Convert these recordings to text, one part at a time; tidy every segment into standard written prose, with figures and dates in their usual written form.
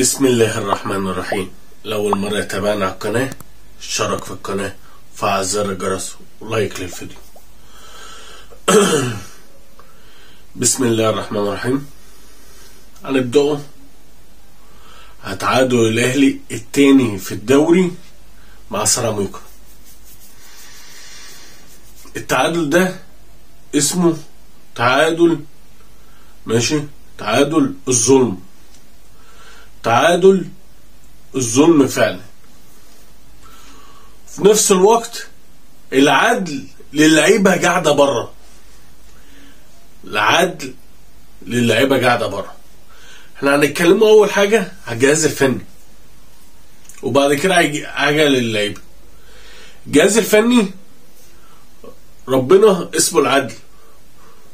بسم الله الرحمن الرحيم. لأول مرة يتابعنا على القناة، اشترك في القناة، فعل زر الجرس ولايك للفيديو. بسم الله الرحمن الرحيم. هنبدأه هتعادل الأهلي التاني في الدوري مع سيراميكا. التعادل ده اسمه تعادل، ماشي، تعادل الظلم، تعادل الظلم فعلا. في نفس الوقت العدل للعيبة قاعدة بره، العدل للعيبة قاعدة بره. احنا هنتكلموا اول حاجة على الجهاز الفني وبعد كده حاجة للعيبة. الجهاز الفني ربنا اسمه العدل،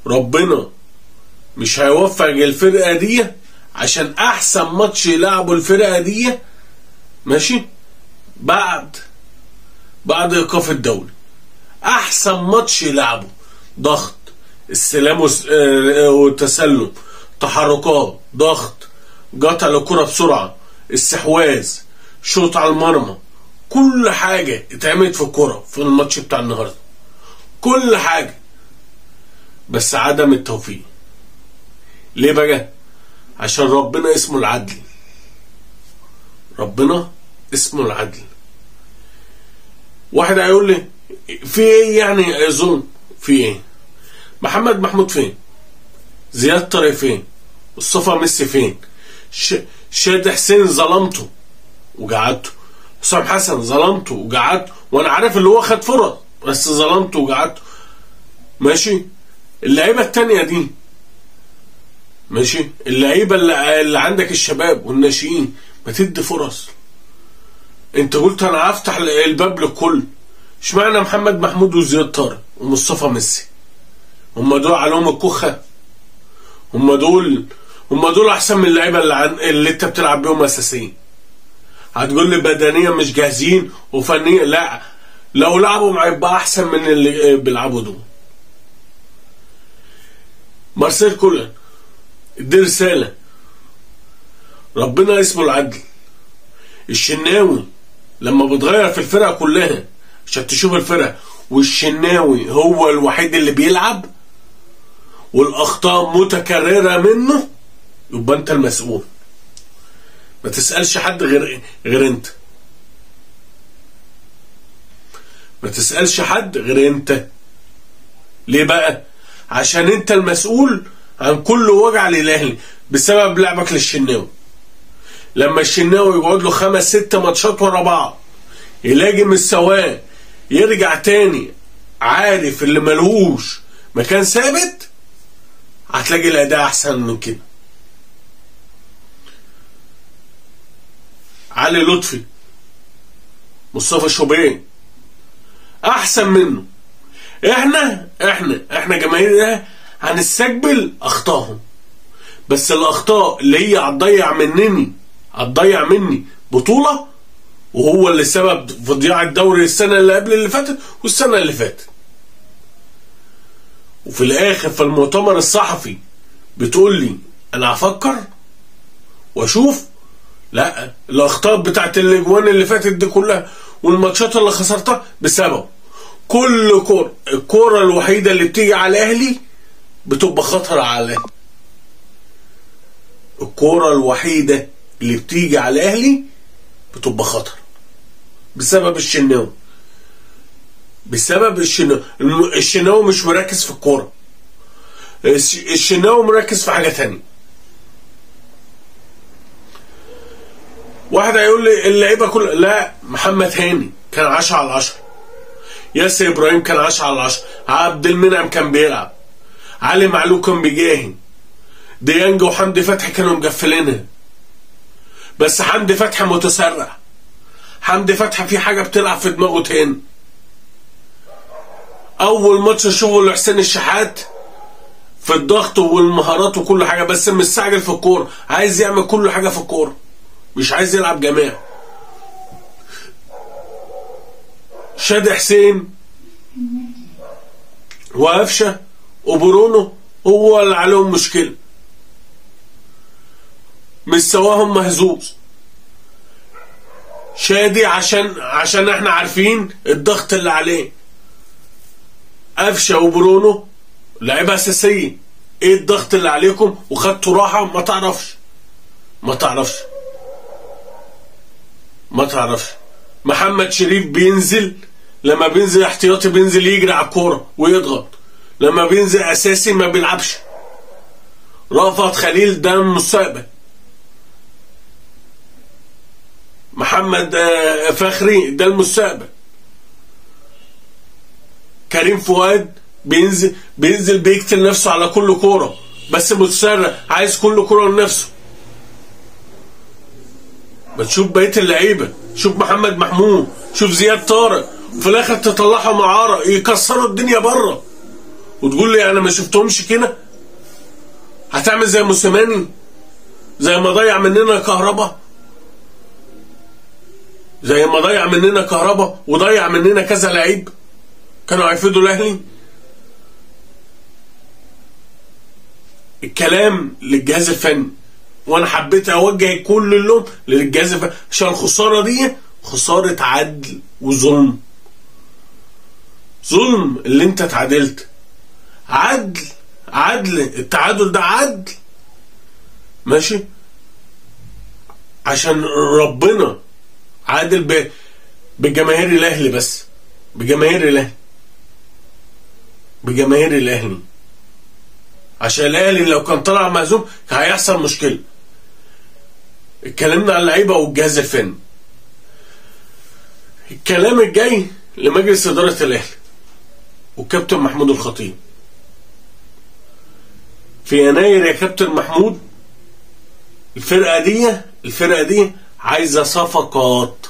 ربنا مش هيوفق الفرقة دي عشان احسن ماتش يلعبوا الفرقة دي، ماشي، بعد ايقاف الدوري. احسن ماتش يلعبوا، ضغط، استلام وتسلم، تحركات، ضغط، قطع الكرة بسرعة، استحواذ، شوط على المرمى، كل حاجة اتعملت في الكرة في الماتش بتاع النهارده، كل حاجة، بس عدم التوفيق. ليه بقى؟ عشان ربنا اسمه العدل، ربنا اسمه العدل. واحد هيقول لي في ايه يعني ظلم؟ في ايه؟ محمد محمود فين؟ زياد طارق فين؟ مصطفى ميسي فين؟ شادي حسين ظلمته وقعدته، حسام حسن ظلمته وقعدته، وانا عارف اللي هو خد فرص بس ظلمته وقعدته، ماشي. اللعيبة التانية دي، ماشي، اللعيبة اللي عندك الشباب والناشئين، ما تدي فرص. انت قلت انا هفتح الباب للكل، اشمعنى محمد محمود وزياد طارق ومصطفى ميسي؟ هم دول عليهم الكخه؟ هم دول احسن من اللعيبة اللي انت بتلعب بيهم اساسيين. هتقول لي بدنيا مش جاهزين وفنيا، لا، لو لعبوا هيبقى احسن من اللي بيلعبوا دول. مارسيل كولر دي رسالة، ربنا اسمه العدل. الشناوي لما بتغير في الفرقة كلها عشان تشوف الفرقة، والشناوي هو الوحيد اللي بيلعب والاخطاء متكررة منه، يبقى انت المسؤول، ما تسألش حد غير انت، ما تسألش حد غير انت. ليه بقى؟ عشان انت المسؤول عن كل وجع للاهلي بسبب لعبك للشناوي. لما الشناوي يقعد له 5 6 ماتشات ورا بعض يلاقي مستواه يرجع تاني، عارف اللي ملهوش مكان ثابت، هتلاقي الاداء احسن من كده. علي لطفي، مصطفى شوبير احسن منه. احنا جماهير هنستقبل اخطائهم، بس الاخطاء اللي هي هتضيع مني بطوله، وهو اللي سبب في ضياع الدوري السنة اللي قبل اللي فاتت والسنة اللي فاتت. وفي الاخر في المؤتمر الصحفي بتقول لي انا هفكر واشوف. لا، الاخطاء بتاعت الاجوان اللي فاتت دي كلها والماتشات اللي خسرتها بسببه. كل كورة، الكورة الوحيدة اللي بتيجي على الاهلي بتبقى خطر على الاهلي. الكورة الوحيدة اللي بتيجي على الاهلي بتبقى خطر بسبب الشناوي، بسبب الشناوي. الشناوي مش مركز في الكورة، الشناوي مركز في حاجة تانية. واحد هيقول لي اللعيبة كلها، لا، محمد هاني كان 10 على 10، ياسر ابراهيم كان 10 على 10، عبد المنعم كان بيلعب، علي معلول كان بيجاهد، ديانج وحمدي فتحي كانوا مقفلينها، بس حمدي فتحي متسرع، حمدي فتحي في حاجة بتلعب في دماغه تاني. اول ماتش اشوفه لحسين الشحات في الضغط والمهارات وكل حاجة، بس مستعجل في الكورة، عايز يعمل كل حاجة في الكورة، مش عايز يلعب جماعة. شادي حسين وقفشه وبرونو هو اللي عليهم مشكلة، مستواهم مهزوز. شادي عشان احنا عارفين الضغط اللي عليه. قفشه وبرونو لعيبة اساسية، ايه الضغط اللي عليكم وخدتوا راحة؟ ما تعرفش ما تعرفش ما تعرفش. محمد شريف بينزل، لما بينزل احتياطي بينزل يجري على الكورة ويضغط، لما بينزل اساسي ما بيلعبش. رأفت خليل ده المستقبل. محمد فخري ده المستقبل. كريم فؤاد بينزل بيقتل نفسه على كل كورة، بس متسرع، عايز كل كورة لنفسه. ما تشوف بقية اللعيبة، شوف محمد محمود، شوف زياد طارق، وفي الاخر تطلعهم اعاره يكسروا الدنيا بره، وتقول لي انا ما شفتهمش كده. هتعمل زي موسيماني، زي ما ضيع مننا كهربا، زي ما ضيع مننا كهربا وضيع مننا كذا لعيب كانوا هيفيدوا الاهلي. الكلام للجهاز الفني، وانا حبيت اوجه كل اللوم للجهاز الفني عشان الخسارة دي خسارة عدل وظلم. ظلم اللي انت اتعادلت، عدل، عدل التعادل ده عدل، ماشي، عشان ربنا عادل بجماهير الاهلي، بس بجماهير الاهلي، بجماهير الاهلي، عشان الاهلي لو كان طلع مهزوم هيحصل مشكلة. اتكلمنا على اللعيبة والجهاز الفني. الكلام الجاي لمجلس ادارة الاهلي والكابتن محمود الخطيب. في يناير يا كابتن محمود الفرقة دي عايزه صفقات.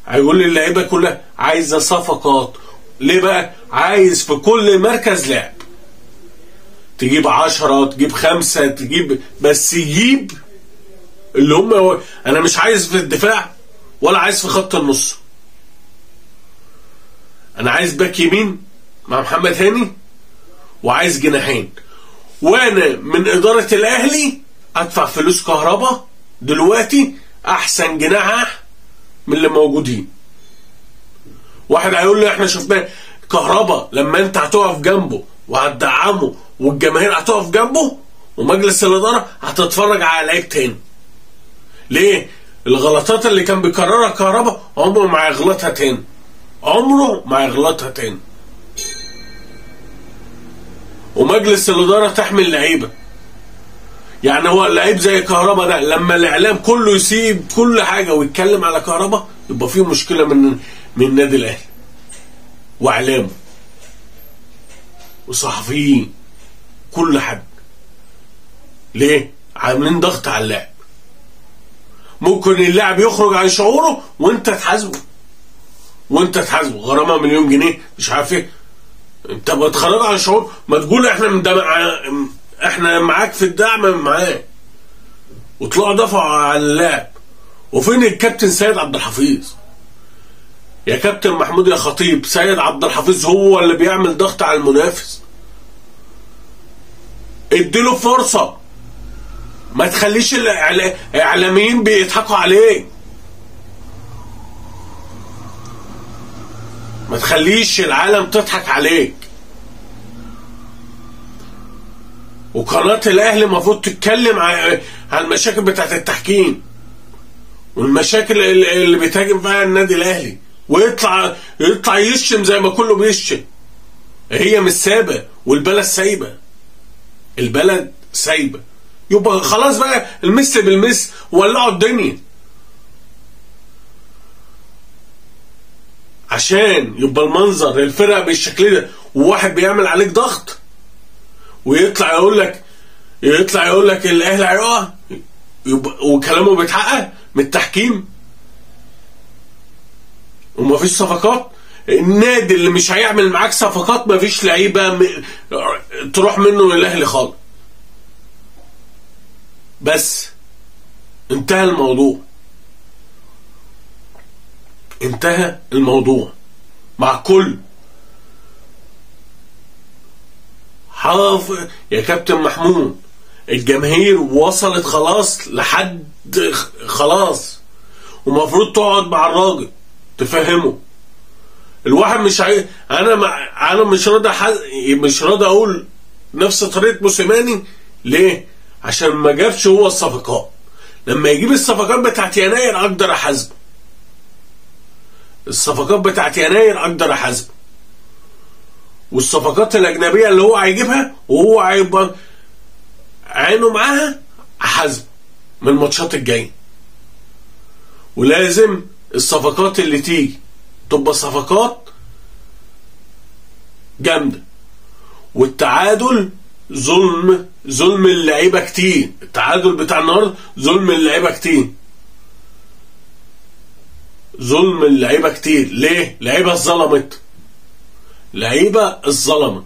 هيقول لي اللعيبة كلها عايزه صفقات. ليه بقى؟ عايز في كل مركز لاعب، تجيب 10، تجيب 5، تجيب، بس يجيب اللي هم. انا مش عايز في الدفاع ولا عايز في خط النص، انا عايز باك يمين مع محمد هاني، وعايز جناحين. وانا من ادارة الاهلي ادفع فلوس كهربا دلوقتي احسن جناح من اللي موجودين. واحد هيقول لي احنا شفناه كهربا، لما انت هتقف جنبه وهتدعمه والجماهير هتقف جنبه ومجلس الادارة هتتفرج على لعيب تاني. ليه؟ الغلطات اللي كان بيكررها كهربا عمره ما هيغلطها تاني، عمره ما هيغلطها تاني. ومجلس الادارة تحمي اللعيبة. يعني هو اللعيب زي كهربا ده لما الاعلام كله يسيب كل حاجة ويتكلم على كهربا يبقى فيه مشكلة من النادي الاهلي واعلامه وصحفيين كل حد. ليه؟ عاملين ضغط على اللاعب. ممكن اللاعب يخرج عن شعوره وانت تحاسبه، وانت تحاسبه غرامة 1,000,000 جنيه مش عارف ايه. انت بتخرج عن شعور، ما تقول احنا احنا معاك في الدعم معاك، وطلعوا دافعوا عن اللاعب. وفين الكابتن سيد عبد الحفيظ؟ يا كابتن محمود يا خطيب، سيد عبد الحفيظ هو اللي بيعمل ضغط على المنافس. اديله فرصة، ما تخليش الاعلاميين بيضحكوا عليك، ما تخليش العالم تضحك عليك. وقناة الاهلي المفروض تتكلم عن المشاكل بتاعت التحكيم والمشاكل اللي بيتهاجم فيها النادي الاهلي، ويطلع يشتم زي ما كله بيشتم. هي مش سابه والبلد سايبه، البلد سايبه. يبقى خلاص بقى المثل بالمثل، ولعوا الدنيا عشان يبقى المنظر الفرقة بالشكل ده، وواحد بيعمل عليك ضغط ويطلع يقول لك، يطلع يقول لك الاهلي هيقع وكلامه بيتحقق من التحكيم ومفيش صفقات. النادي اللي مش هيعمل معاك صفقات مفيش لعيبة تروح منه للاهلي خالص. بس انتهى الموضوع، انتهى الموضوع مع كل حاف. يا كابتن محمود الجماهير وصلت خلاص لحد خلاص، ومفروض تقعد مع الراجل تفهمه. الواحد مش عايز، انا مش راضي مش راضي اقول نفس طريقه موسيماني. ليه؟ عشان ما جابش هو الصفقات. لما يجيب الصفقات بتاعت يناير اقدر احاسبه. الصفقات بتاعت يناير اقدر احاسبه، والصفقات الاجنبية اللي هو هيجيبها وهو هيبقى عينه معاها احاسبه من الماتشات الجاية. ولازم الصفقات اللي تيجي تبقى صفقات جامدة. والتعادل ظلم، ظلم اللعيبة كتير. التعادل بتاع النهارده ظلم اللعيبة كتير، ظلم اللعيبة كتير. ليه؟ لعيبة اتظلمت، لعيبة اتظلمت.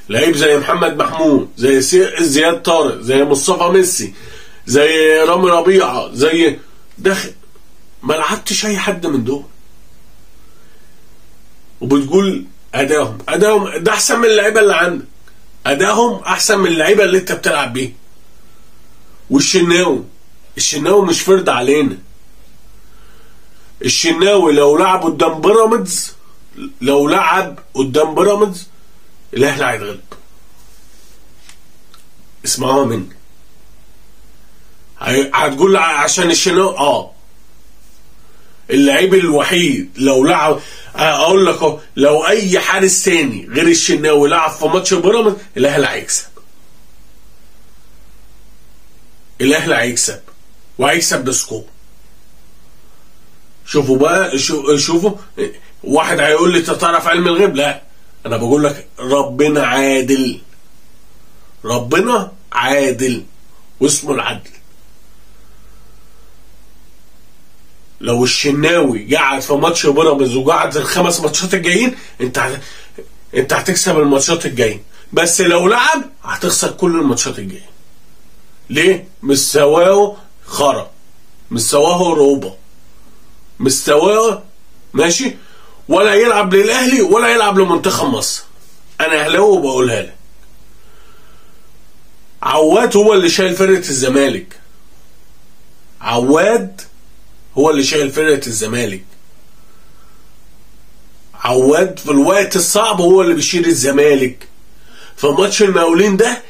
لعيب زي محمد محمود، زي زياد طارق، زي مصطفى ميسي، زي رامي ربيعة، زي دخل، ما لعبتش اي حد من دول. وبتقول ادائهم، ادائهم ده احسن من اللعيبة اللي عندك، ادائهم احسن من اللعيبة اللي انت بتلعب بيها. والشناوي، الشناوي مش فرد علينا. الشناوي لو لعب قدام بيراميدز، لو لعب قدام بيراميدز الاهلي هيتغلب. اسمعوها مني. هتقول عشان الشناوي، اللعيب الوحيد لو لعب، اقول لك اهو، لو اي حارس تاني غير الشناوي لعب في ماتش بيراميدز الاهلي هيكسب. الاهلي هيكسب، وهيكسب ب score. شوفوا بقى، شوفوا واحد هيقول لي انت تعرف علم الغيب؟ لا، انا بقول لك ربنا عادل، ربنا عادل واسمه العدل. لو الشناوي قعد في ماتش بيراميدز وقعد الخمس ماتشات الجايين، انت هتكسب الماتشات الجايين، بس لو لعب هتخسر كل الماتشات الجايين. ليه؟ مستواه خرا، مستواه روبه، مستواه ماشي، ولا يلعب للاهلي ولا يلعب لمنتخب مصر. انا اهلاوي وبقولها لك. عواد هو اللي شايل فرقه الزمالك. عواد هو اللي شايل فرقه الزمالك. عواد في الوقت الصعب هو اللي بيشيل الزمالك. في ماتش المقاولين ده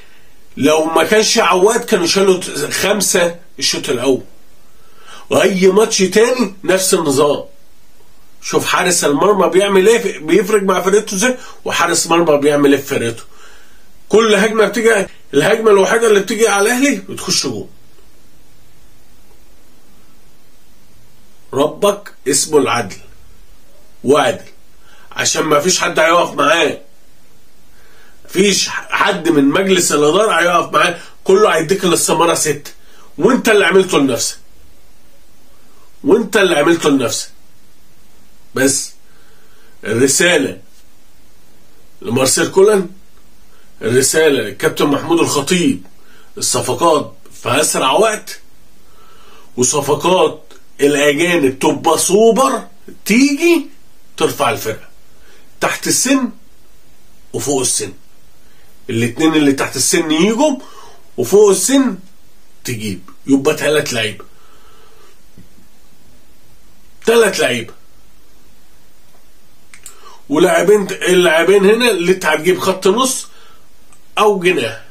لو ما كانش عواد كانوا شالوا 5 الشوط الاول. واي ماتش تاني نفس النظام. شوف حارس المرمى بيعمل ايه، بيفرق مع فرقته ازاي، وحارس مرمى بيعمل ايه في فرقته. كل هجمة بتيجي، الهجمة الوحيدة اللي بتيجي على الاهلي بتخش جول. ربك اسمه العدل، وعدل، عشان ما فيش حد هيقف معاه. مفيش حد من مجلس الادارة هيقف معاه، كله هيديك الاستمارة 6، وانت اللي عملته لنفسك، وانت اللي عملته لنفسك. بس الرسالة لمارسيل كولر، الرسالة للكابتن محمود الخطيب، الصفقات في اسرع وقت، وصفقات الاجانب تبقى سوبر، تيجي ترفع الفرقة تحت السن وفوق السن. الاتنين اللي تحت السن يجوا وفوق السن تجيب، يبقى 3 لعيبة، 3 لعيبة. ولاعبين، اللاعبين هنا اللي انت هتجيب خط نص او جناح.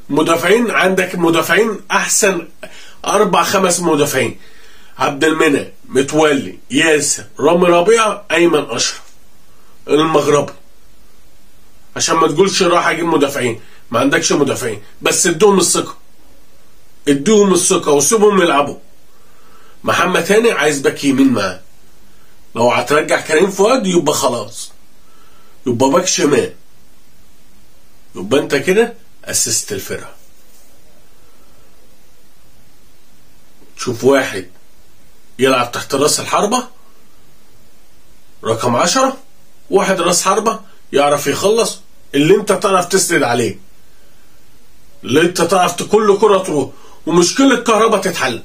مدافعين، عندك مدافعين احسن 4 5 مدافعين: عبد المنعم، متولي، ياسر، رامي ربيعة، ايمن اشرف، المغربي. عشان ما تقولش راح اجيب مدافعين، ما عندكش مدافعين، بس ادوهم الثقة، ادوهم الثقة وسيبهم يلعبوا. محمد هاني عايز باك يمين معاه. لو هترجع كريم فؤاد يبقى خلاص، يبقى باك شمال، يبقى انت كده اسست الفرقة. تشوف واحد يلعب تحت راس الحربة رقم 10، واحد راس حربه يعرف يخلص، اللي انت تعرف تسند عليه، اللي انت تعرف كل كره تروح. ومشكلة كهربا تتحل،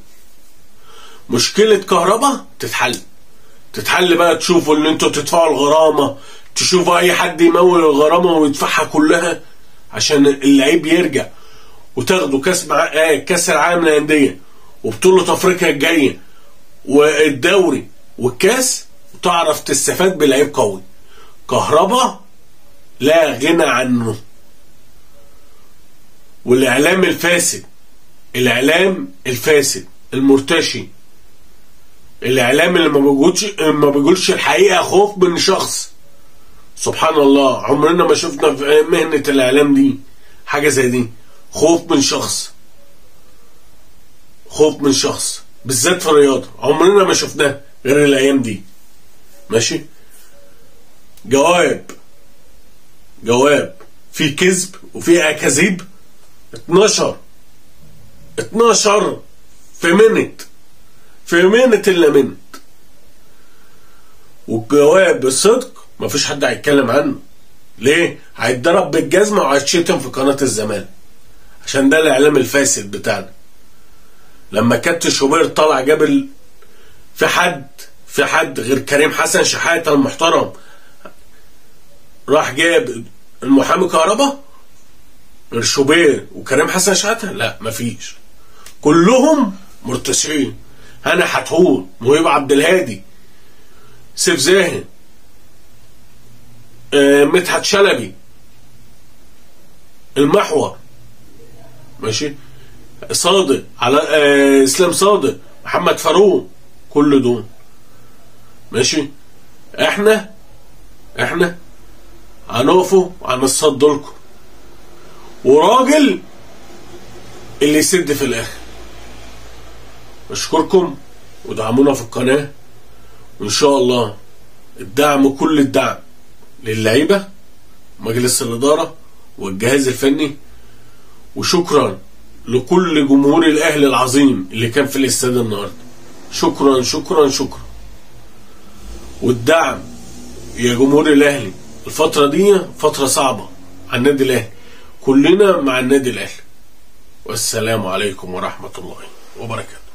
مشكلة كهربا تتحل، تتحل بقى. تشوفوا ان انتوا تدفعوا الغرامة، تشوفوا اي حد يمول الغرامة ويدفعها كلها. عشان اللعيب يرجع، وتاخدوا كاس العالم للاندية وبطولة افريقيا الجاية والدوري والكاس، وتعرف تستفاد بلعيب قوي. كهربا لا غنى عنه. والاعلام الفاسد، الاعلام الفاسد المرتشي، الاعلام اللي ما بيقولش الحقيقة خوف من شخص. سبحان الله، عمرنا ما شفنا في مهنة الاعلام دي حاجة زي دي، خوف من شخص، خوف من شخص بالذات في الرياضة، عمرنا ما شفناه غير الايام دي. ماشي، جواب في كذب وفي اكاذيب. 12 في منت، في منت الا منت. والجواب بالصدق مفيش حد هيتكلم عنه. ليه؟ هيتضرب بالجزمه وهيتشتم في قناة الزمالك، عشان ده الاعلام الفاسد بتاعنا. لما كابتن شوبير طلع جاب في حد غير كريم حسن شحاته المحترم راح جاب المحامي كهربا غير شوبير وكريم حسن شحاته؟ لا، مفيش، كلهم مرتشين. هنا حتحول، مهيب عبد الهادي، سيف زاهد، مدحت شلبي، المحور، ماشي، صادق على اسلام صادق، محمد فاروق، كل دول ماشي. احنا هنقفوا هنصدوا لكم، وراجل اللي يسد في الاخر. اشكركم ودعمونا في القناة، وان شاء الله الدعم كل الدعم للعيبة مجلس الإدارة والجهاز الفني. وشكرا لكل جمهور الأهلي العظيم اللي كان في الاستاد النهارده، شكرا شكرا شكرا. والدعم يا جمهور الأهلي، الفترة دي فترة صعبة على النادي الأهلي، كلنا مع النادي الأهلي. والسلام عليكم ورحمة الله وبركاته.